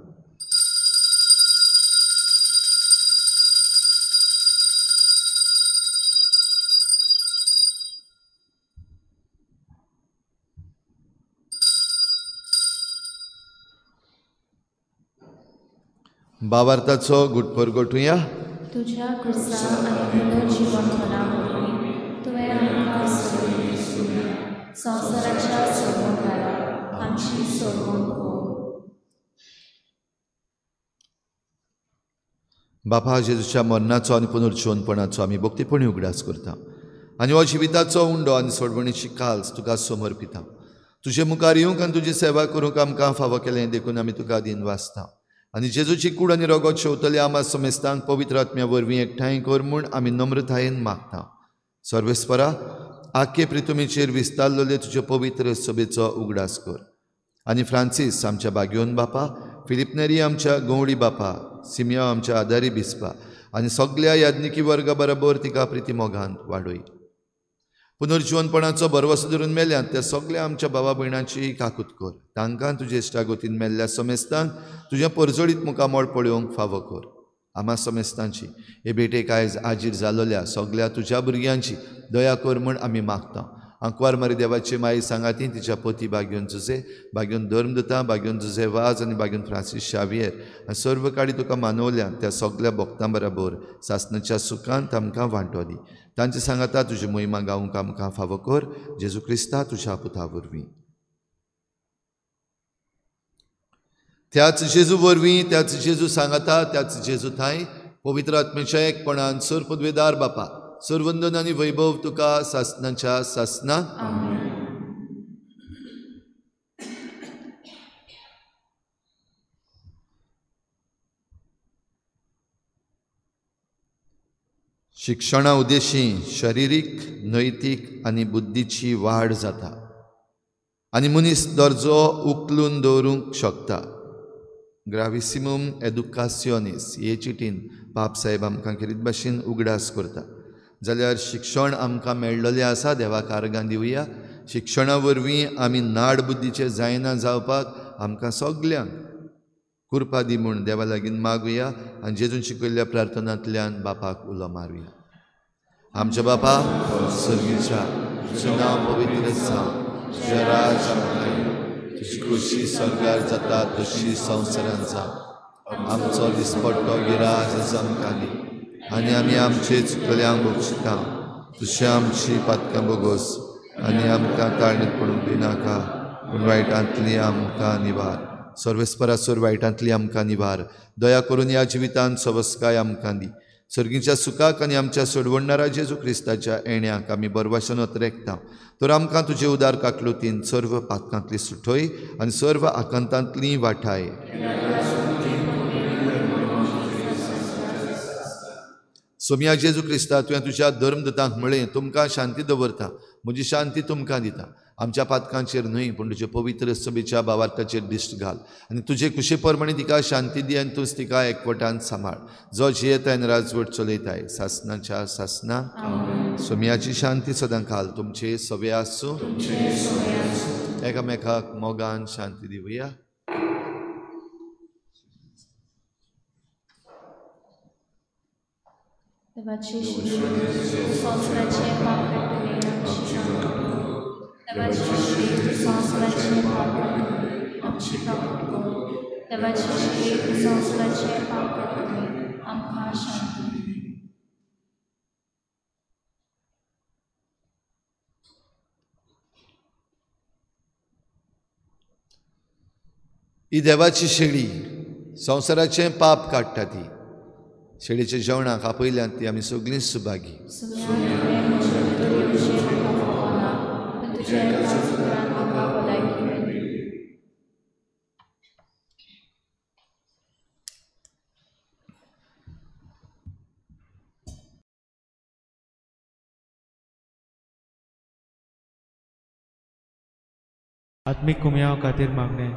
S6: बावार्थाचो गुटपर गोठुया.
S7: तुझ्या क्रिस्ता आनी पुनर्जीवनपणा वरवीं तुवें आमकां सोडली. संवसाराच्या सोडवणदारा आमची सोडवण कर.
S6: बापा, जेजूच्या मरणाचो आनी पुनर्जिवनपणाचो आमी भक्तीपणी उगडास करता आनी हो जिविताचो उंडो आनी सोडवणीची काल्स तुका समर्पिता. तुजे मुखार येवंक आनी तुजी सेवा करूंक आमकां फावो केलें देखून आमी तुका दिन वाचता आनी जेजूची कूड आनी रगत शेवतले आमा समेस्तांक पवित्र आत्म्या वरवीं एकठांय कर म्हूण आमी नम्रतायेन मागता. सर्वेस्परा, आखे प्रितुमीचेर विस्तारलेले तुजे पवित्र सभेचो उगडास कर आनी फ्रांसीस आमच्या बागयोन बापा, फिलिप नेरी आमच्या गंवडी बापा, सिमिया आमच्या आदारी बिस्पा आनी सगल्या याज्ञिकी वर्गा बरोबर तिका प्रिती मोगान वाडय. पुनर्जिवनपणाचो भरवसो धरून मेल्यात त्या सगल्या आमच्या भावा भयणांची काकूत कर. तांकां तुजे इश्टागतीन मेल्ल्या समेस्तांक तुजें परजळीत मुखामळ पळोवंक फावो कर. आमा समेस्तांची हे भेटेक आयज आजीर जालोल्या सगल्या तुज्या भुरग्यांची दया कर म्हूण आमी मागता. आंकवार मारी देवाची माई सांगाती तिच्या पती बागयोन जुजे, बागयोन धर्मदूता, बागयोन जुजे वाज आनी बागयोन फ्रांसीस शावियर आनी सर्व काडी तुका मानवल्या त्या सगल्या भक्तां बराबर सासणाच्या सुखांत आमकां वांटो दी. तांचे सांगाता तुजी मोहिमा गावंक आमकां फावो कर. जेजू क्रिस्ता तुज्या पुता वरवीं. त्याच जेजू वरवीं, त्याच जेजू सांगाता, त्याच जेजू थांय पवित्र आत्म्याच्या एकपणान सर पदवेदार बापा, सर्वंदन आनी वैभव तुका सासनाच्या सासना. शिक्षणा उद्देशी शारिरीक, नैतीक आनी बुद्धीची वाड जाता आनी मनीस दर्जो उखलून दवरूंक शकता. ग्राविसिमम एदुकासियोनीस हे चिटीन पाप साहेब आमकां खेरीत भाशेन उगडास करता. जाल्यार शिक्षण आमकां मेळ्ळलें आसा, देवाक आर्गां दिवया. शिक्षणा वरवीं आमी नाड बुद्धीचे जायना जावपाक आमकां सगल्यांक कृपा दी म्हूण देवा लागीं मागुया आनी जेजून शिकयल्ल्या प्रार्थनांतल्यान बापाक उलो मारुया. आमच्या बापा सर्गीच्या, तुजें नांव पवित्र जावं, तुजें राज आमकां येवं, तुजी खोशी स्वर्गार जाता तशी संवसारांत जावं. आमचो दिसपट्टो गिराज आज आमकां दी आनी आमी आमचे चुकल्यांक बक्षिता तशी आमची पातकां बोगोस आनी आमकां ताळणीत पडूंक दिनाका, पूण वायटांतली आमकां निवार. सर्वेस्परासर वायटांतली आमकां निवार. दया करून ह्या जिवितांत सवस्काय आमकां दी. सर्गीच्या सुखाक आनी आमच्या सोडवणणारा जेजू क्रिस्ताच्या येण्याक आमी बरवाशन अतरेकता. तर आमकां तुजे उदार काकलुतीन सर्व पातकांतली सुठय आनी सर्व आकांतांतली वाठाय. सोमया जेजू क्रिस्ता, तुवें तुज्या धर्मदूतांक म्हळें, तुमकां शांती दवरता, म्हजी शांती तुमकां दिता. आमच्या पातकांचेर न्हय पूण तुजे पवित्र सभेच्या भावार्थाचेर दिश्ट घाल आनी तुजे कुशे प्रमाणे तिका शांती दी आनी तूंच तिका एकवटान सांबाळ, जो जियेताय आनी राजवट चलयताय सासनाच्या सासना. सोमयाची शांती सदां घाल तुमचे सवे आसूं. एकामेकाक मोगान शांती दिवया.
S7: देवाचे शिर संवसाराचे पाप काडटले आमची काकूट कर. देवाचे शिर संवसाराचे पाप काडटले आमची काकूट कर. देवाचे शिर संवसाराचे पाप काडटले आमकां शांती दी.
S6: ही देवाची शेळी संवसाराचें पाप काडटा. ती शेळीच्या जेवणाक आपयल्यान ती आमी सगळीं सुभागी.
S2: आत्मीक कुमयाव खातीर मागणें.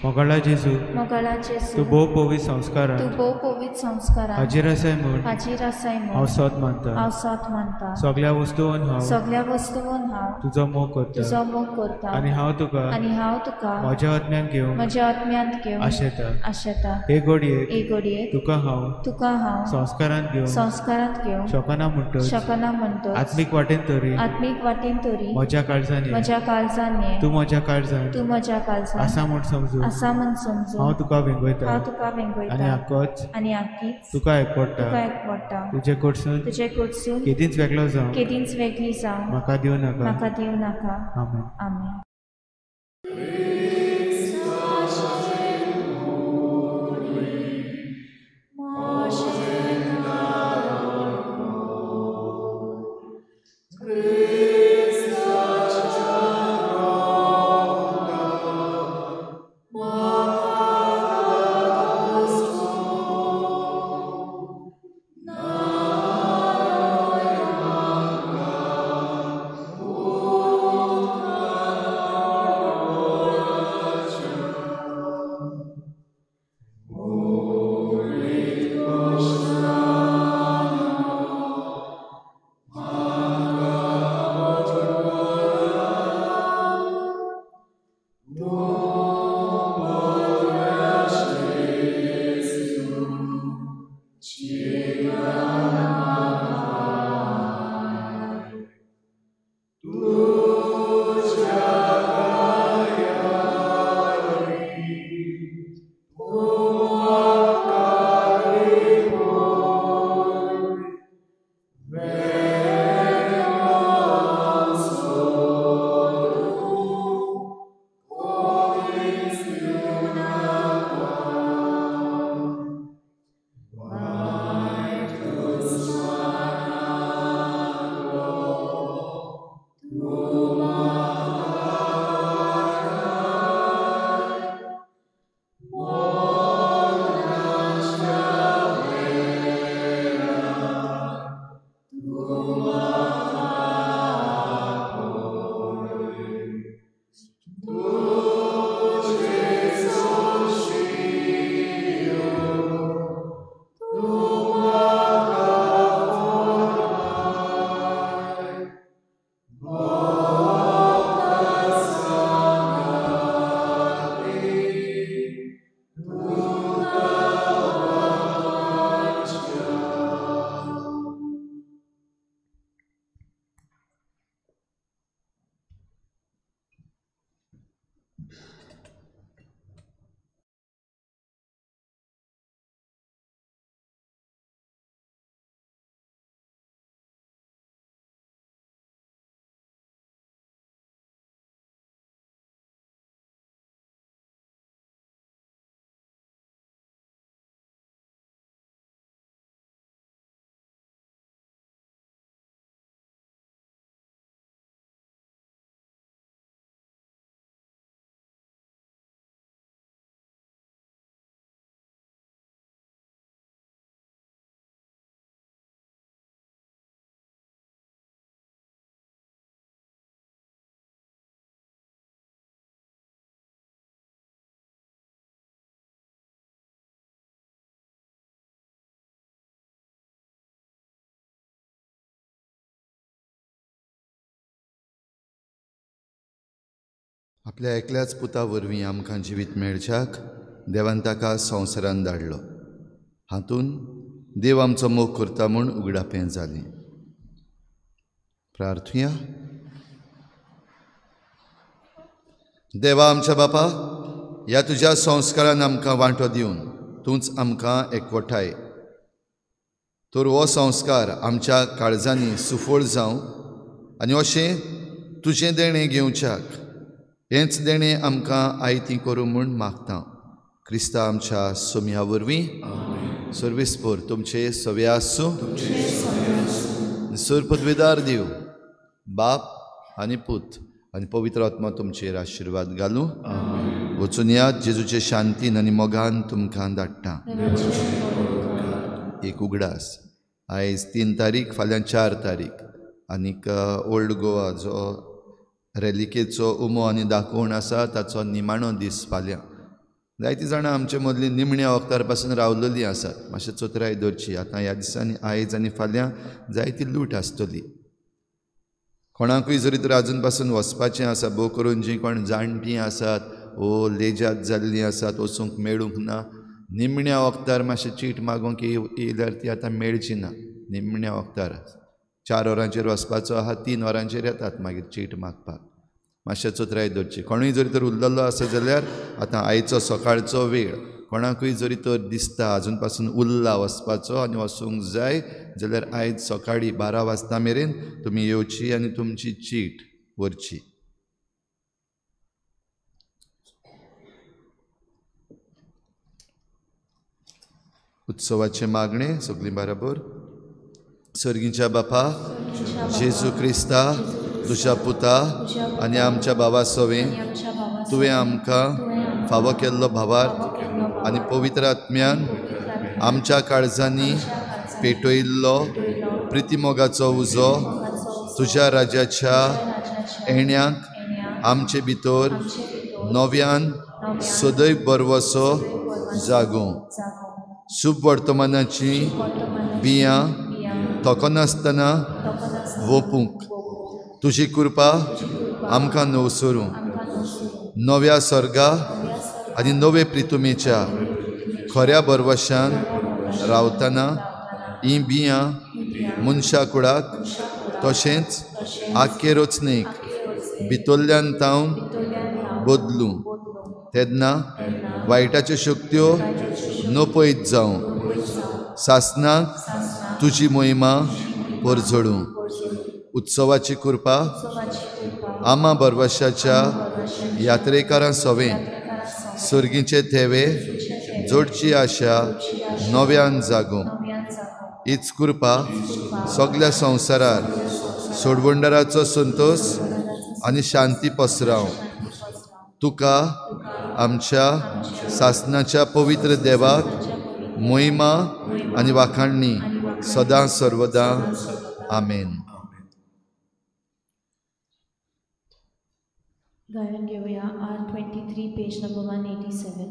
S2: मोगाळा जेजू,
S7: मोगाळा जेजू,
S2: तूं भोव पवित्र संस्कारान,
S7: तूं भोव पवित्र संस्कारान
S2: हाजीर आसाय म्हूण,
S7: हाजीर आसाय म्हूण
S2: हांव सोद मानता,
S7: हांव सोद मानता.
S2: सगल्या वस्तून हांव,
S7: सगल्या वस्तून हांव
S2: तुजो मोग करता,
S7: तुजो मोग करता.
S2: आनी हांव तुका,
S7: आनी हांव तुका
S2: म्हज्या आत्म्यान घेवन,
S7: म्हज्या आत्म्यांत घेवन
S2: आशेता,
S7: आशेता.
S2: हे घडयेक,
S7: हे घडयेक
S2: तुका हांव,
S7: तुका हांव
S2: संस्कारांत घेवन,
S7: संस्कारांत घेवन
S2: शकना म्हणटच,
S7: शकना म्हणटच
S2: आत्मीक वाटेन तरी,
S7: आत्मीक वाटेन तरी
S2: म्हज्या काळजान,
S7: म्हज्या काळजान ये,
S2: तूं म्हज्या काळजान,
S7: तूं म्हज्या काळजान
S2: आसा म्हूण समजून,
S7: आसा म्हूण समजून
S2: हांव तुका वेंगयता,
S7: हांव तुका वेंगयता.
S2: आनी आकोच,
S7: आनी आकीच
S2: तुका एकवटा,
S7: तुका एकवटा.
S2: तुजे कडसून,
S7: तुजे कडसून
S2: केदींच वेगळो जावं,
S7: केदींच वेगळी जावं
S2: म्हाका दिवं नाका,
S7: म्हाका दिवं नाका.
S2: आमेन.
S7: आमेन.
S6: आपल्या एकल्याच पुता वरवीं आमकां जिवीत मेळच्याक देवान ताका संवसारान धाडलो. हातून देव आमचो मोग करता म्हूण उगडापें जालें. प्रार्थुया. देवा आमच्या बापा, ह्या तुज्या संस्कारान आमकां वांटो दिवन तूंच आमकां एकवठाय, तर हो संस्कार आमच्या काळजांनी सुफळ जावं आनी अशें तुजें देणें घेवच्याक हेंच देणें आमकां आयती करूं म्हूण मागता. क्रिस्ता आमच्या सोम्या वरवीं. सर्वेस्पोर तुमचे सवे आसूं. सर पदवेदार देव बाप आनी पूत आनी पवित्र आत्मा तुमचेर आशिर्वाद घालूं. वचून यात जेजूचे शांतीन आनी मोगान तुमकां धाडटा. एक उगडास, आयज 3 तारीख, फाल्यां 4 तारीख आनीक ओल्ड गोवा जो रेलिकेचो उमो आनी दाखोवण आसा ताचो निमाणो दीस फाल्यां. जायतीं जाणां आमचे मदलीं निमण्या वखदार पासून रावलेलीं आसात. मातशें चतुराय दवरची. आतां ह्या दिसांनी आयज आनी फाल्यां जायती लूट आसतली. कोणाकूय जरी तर आजून पासून वचपाचें आसा, भोव करून जीं कोण जाणटीं आसात वो लेजात जाल्लीं आसात, वचूंक मेळूंक ना, निमण्या वखदार मातशें चीट मागूंक येयल्यार ती आतां मेळची ना. निमण्या वखदार 4 वरांचेर वचपाचो आहा, 3 वरांचेर येतात मागीर चीट मागपाक. मातशें चतुराय दवरची. कोणूय जरी तर उरलेलो आसा जाल्यार आतां आयचो सकाळचो वेळ कोणाकूय जरी तर दिसता आजून पासून उरला वचपाचो आनी वचूंक जाय जाल्यार आयज सकाळीं 12 वाजता मेरेन तुमी येवची आनी तुमची चीट व्हरची. उत्सवाचें मागणें सगळीं बराबर. सर्गीच्या बापा, जेजू क्रिस्ता तुज्या पुता आनी आमच्या बाबा सवें तुवें आमकां फावो केल्लो भावार्थ आनी पवित्र आत्म्यान आमच्या काळजांनी पेटयल्लो प्रितीमोगाचो उजो तुज्या राज्याच्या येण्याक आमचे भितर नव्यान सदैव बरवसो जागूं. शुभ वर्तमानाची बियां थकनासतना वोपूंक तुजी कृपा आमकां नवसरूं. नव्या सर्गा आनी नवे प्रितुमेच्या खऱ्या भरवशान रावतना हीं बियां मनशा कुडाक तशेंच आख्खे रचणेक भितरल्यान तावन बदलूं. तेन्ना वायटाच्यो शक्त्यो नपयत जावं, सासनाक तुजी मोहिमा परजळूं. उत्सवाची कृपा आमा बरवशाच्या यात्रेकारां सवें सर्गीचे थेवे जोडची आशा नव्यान जागूं. हीच कृपा सगल्या संवसारार सोडवंडराचो संतोश आनी शांती पसराव. तुका आमच्या सासनाच्या पवित्र देवाक मोहिमा आनी वाखाणणी सदां सर्वदां. आमेन.
S7: गायन घेवया R23 page number 187.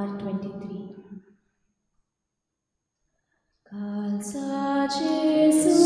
S7: R23. कालचा जेजूच्या